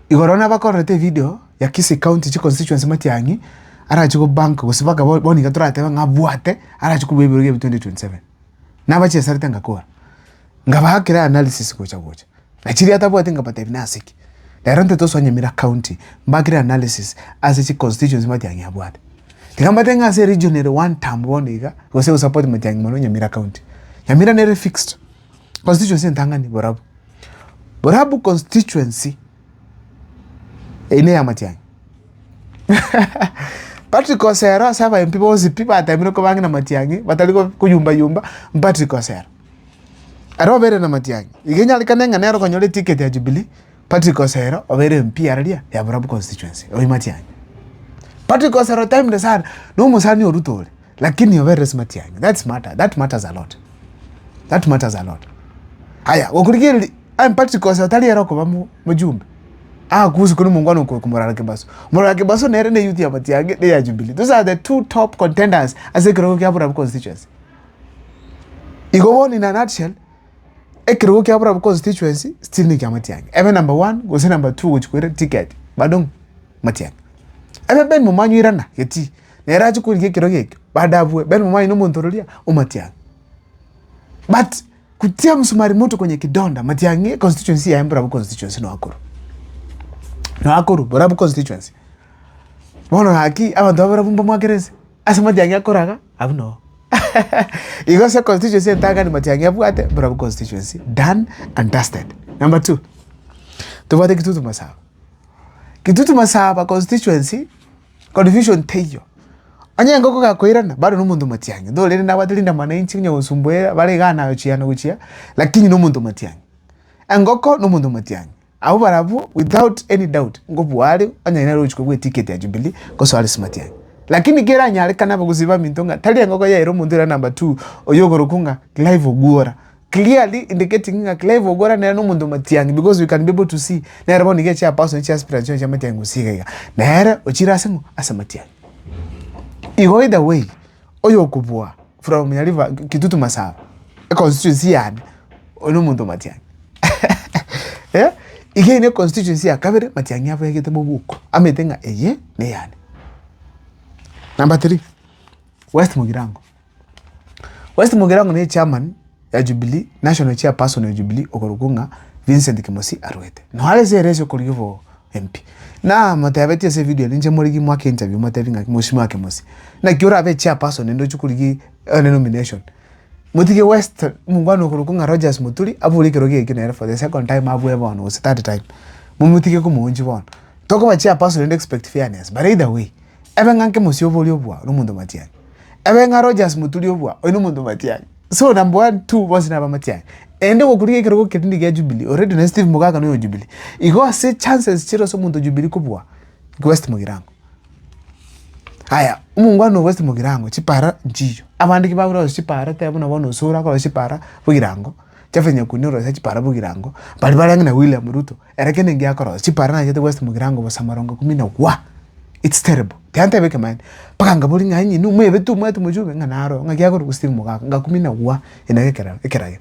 Igoro nabakorerete evideo ya Kisii County chi constituency Matiang'i arache go bank gose mpaka bono iga toratebe ng'a abwate arache kobua ebirogo ebi 2027. Nabachieserete ngakora, nkabaakera analysis gocha gocha, na chiria atabwati nkabatebia nase ki. Rero intwe tosoa Nyamira County mbakere analysis ase chi constituency Matiang'i abwate. Tiga mbatebie ng'a ase region ere one term bono iga, gose gosupport Matiang'i mono Nyamira County. Nyamira nere fixed, constituency entang'ani Borabu. Borabu constituency eyio neya Matiang'i. Patrick Osero ase aba MP bonsi pi batemire kobang'ina na Matiang'i batari go koyumba yumba, Patrick Osero. Ere obeire na Matiang'i, iga enyarekane ng'a nere okonyora eticket ya Jubilee, Patrick Osero obeire MP araria ya Borabu constituency, oyio Matiang'i. Patrick Osero otemire sana, na omosani o Ruto ore, lakini oberire ase Matiang'i, that's matter, that matters a lot, that matters a lot. Aya, gokorigereria aye Patrick Osero tari ere okoba mo mojumbe, agokusu korwa omongwana okorokwa Morara Kebaso. Morara Kebaso nere ne youth ya Matiang'i na eya Jubilee, those are the two top contenders ase ekerogo kia Borabu constituency. Igo bono in a nutshell, ekerogo kia Borabu constituency still nekia Matiang'i, ebe number one gose number two gochia koira ticket bado ng'o Matiang'i. Ebe Ben Momanyi oirana getii, nere ache korigia ekerogo ekio bado abue, Ben Momanyi na omonto ororia o Matiang'i. But kutia msumari moto kwenye kidonda Matiang'i constituency yaye Borabu constituency no akorwa, no akorwa Borabu constituency. Bono gaki abanto ba Borabu mbamwakere nse. Ase Matiang'i akoraga, abwo noo. Igo ase constituency entang'ani Matiang'i abwate, Borabu constituency, done and dusted. Number two, tobwate Kitutu Masaba. Kitutu Masaba constituency, confusion teiyo. Onye engoko gakoirana, bado na omonto Matiang'i, though rende nabwate Linda Mwananchi onye gosumbuera, bare igaa na gochia na gochia, lakini na omonto Matiang'i. Engoko na omonto Matiang'i. Abwo barabwo without any doubt nkobua are onye nere ogochia kobua eticket ya Jubilee gosoa are Matiang'i. Lakini keranyarekane abagusii baminto ng'a tari engoko yaira omonto oria number two oywo okorokwa ng'a Clive Ogwora. Clearly indicating ng'a Clive Ogwora nere nomonto Matiang'i because we can be able to see nere bono iga echairperson chiaspirants chionsi chia Matiang'i gose iga iga. Nere ochire ase ng'o? Ase Matiang'i. Igo either way, oyokobua from Nyariva Kitutu Masaba, econstituency yane, oyo nomonto Matiang'i. Eh, iga eye ne econstituency ya kabere Matiang'i abegete mobuko, amaete ng'a eye neyane. Number three, West Mugirango. West Mugirango ne echairman ya Jubilee, national chairperson ya Jubilee okorokwa ng'a Vincent Kemosi arwete. Noare ase eresi okorigia obo MP. Namotebetie ase evideo ere inche morigie mwake interview motebie ng'aki mheshimiwa Kemosi, naki orabe echairperson naende ochie korigia one nomination. Motige West omongwana okorokwa ng'a Rogers Muturi abore ekerogo ekio nere for the second time abue bono gose third time, momotige komoonchi bono. Tokoba chairperson naende expect fairness but either way, ebe ng'a Kemosi oborie obua na omonto Matiang'i, ebe ng'a Rogers Muturi obua oyo na omonto Matiang'i. So number one, two bonsi naba Matiang'i. Naende gokorigia ekerogo keria nigo gia Jubilee already nonye Steve Mogaka noyo Jubilee. Igo ase chances chire ase omonto Jubilee kobua, West Mugirango. Aya, omongwana o West Mugirango chipara nchiyo, abande ki bagorosia chipara teba buna bono Osoro akorosia chipara Bogirango, Japheth Nyakundi orosia chipara Bogirango, baria bare ang'e na William Ruto, ere kende nki akorosia, chipara nachete West Mugirango bosa marongo kumi na gwa, it's terrible. Tiga ntebe ekemanyererio, mpaka nkaboria ng'a inye nomwebeti omwete omochumbe ng'a naro, ng'aki akorokwa Steve Mogaka, ngakumi na gwa ere ekero ekerage.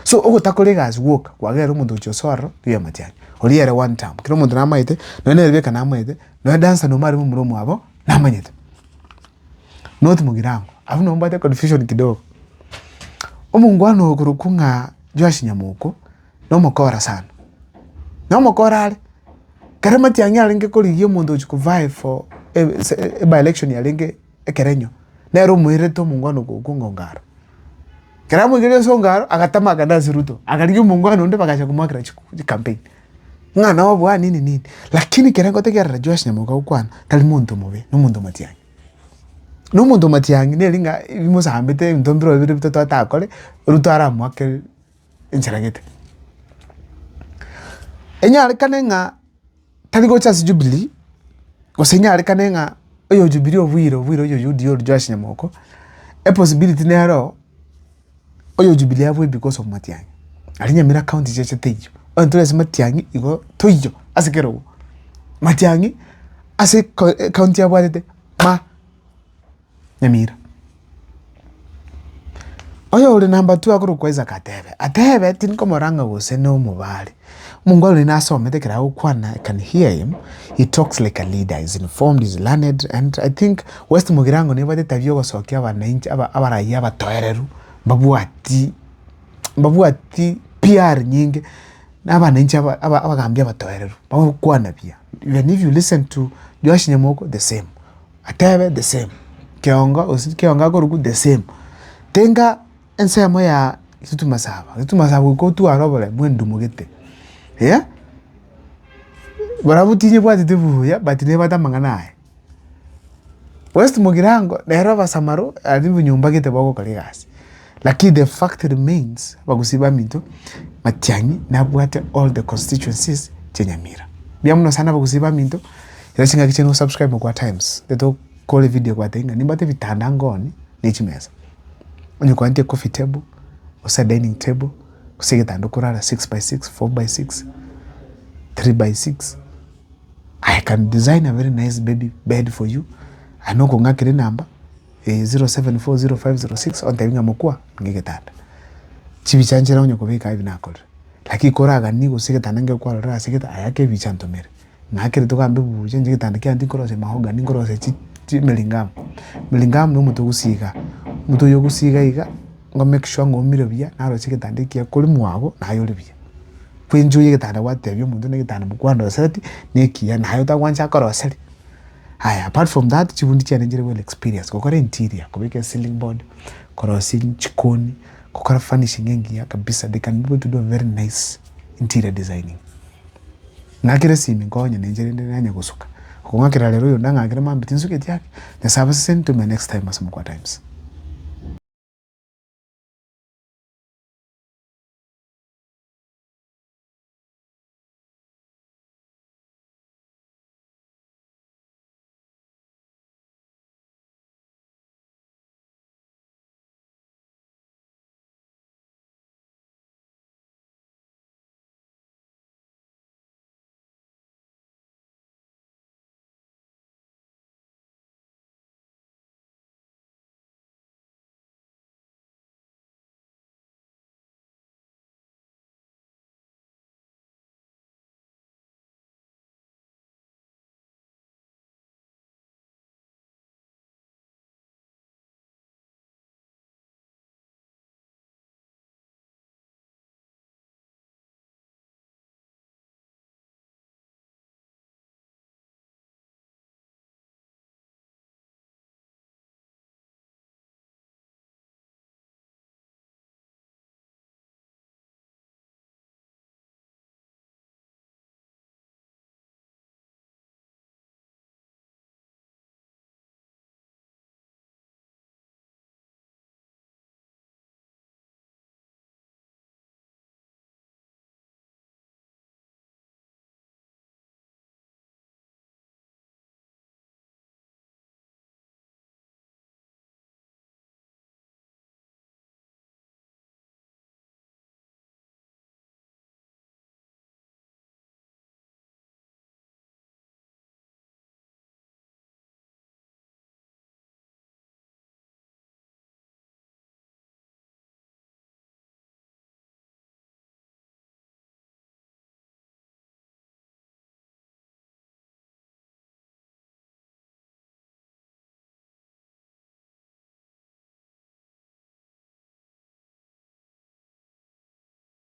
So ogotakora egasi gwoka kwagerire omonto gochia osoa ororo rigiya Matiang'i, oria ere one term, kera omonto namaete, nonye nere bieka namaete, Nonya Dunstan omare momura omwabo namanyete. North Mugirango, abwo nabo mbwate confusion kidogo. Omongwana oyo okorokwa ng'a Joash Nyamoko, nomokora sana. Nomokora are, ekero Matiang'i arenge korigia omonto ogochia ko vie for by election yarenge ekerenyo, nere omoirete omongwana okorokwa ng'a Ongaro. Ekero amoigereire ase Ongaro, agatama akagenda ase Ruto, akarigia omongwana onde bagacha komoakera chicampaign. Ng'a nobua nini nini, lakini ekero ngotegerera Joash Nyamoka agokwana, tari monto mobe, na omonto omatiang'i. Na omonto omatiang'i neri ng'a bimosambete ebinto mbirobio bire Ruto atakore, Ruto aramoake enchera gete. Enyarekane ng'a tari gocha ase Jubilee, gose enyarekane ng'a oyo Jubilee obuire obuire oyo UDA oria Joash Nyamoko, epossibility nero. Oyo Jubilee abwe because of Matiang'i. Aria Nyamira county cheche teiyo. Onye tore ase Matiang'i igo toiyo ase kerogo. Matiang'i ase eko ecounty abwatete ma Nyamira. Oyo ore number two akorokwa Isaac Atebe, Atebe tinkomorora ng'a gose na omobare. Omongwana oria nasomete ekero agokwana I can hear him, he talks like a leader, he's informed, he's learned and I think West Mugirango nebwate etabia yogosokia abananchi aba abaraiyo abatoereru mbabwati mbabwati PR nyinge na abananchi aba aba abagambi abatoereru bagokwana buya. Even if you listen to Joash Nyamoko the same, Atebe the same, Kiongo gose Kiongo akorokwa the same. Tenga ensemo ya Kitutu Masaba, Kitutu Masaba goika otware oboremu endumo gete eh, barabwo tinyebwateti buya but nebwate amang'ana aye. West Mugirango nere abasamaro aria ebinyomba gete bagokora egasi, lakini the fact remains abagusii baminto Matiang'i nabwate all the constituencies chia Nyamira. Mbuya mono sana abagusii baminto, ere chingaki chiaino subscribe Mokua Times, tokore evideo egwatebia ng'a nimbwate ebitanda ngoni ne chimesa. Onye kwantia coffee table, gose dining table, gose egetanda okorara six by six, four by six, three by six, I can design a very nice baby bed for you, aye nokong'akera enamba 0740506 ontebie ng'a mokwa ng'a egetanda. Chibicha nchire onye kobeka ebi nakorire, lakini koraganie gose egetanda nkere kwarorire ase egete aye ake ebicha ntomere. Ng'akere togambe buya inche egetanda kiane tinkorosia mahogany nkorosia chi chimeringamo. Meringamo na omote ogosiga, omote oywo ogosiga iga, ngo make sure ng'a oumire buya, narosie egetanda ekiya kore mwago naye ore buya. Kwenchoria egetanda gwatebia omonto buna egetanda mokwandosereti na ekiya naye otagwancha akoroserie. Aya apart from that, chibundi chiane nchire well experienced gokora interior, kobeka eceiling board, korosia chikoni, gokora furnishing engiya kabisa, they can be able to do a very nice interior designing. Ng'akere esimi nkonye na inche rende nanye gosuka, okong'akera rero oyonde ang'akere mambia tinsugeti ake, Nyasae abasesenie tomenya next time ase Mokwa Times.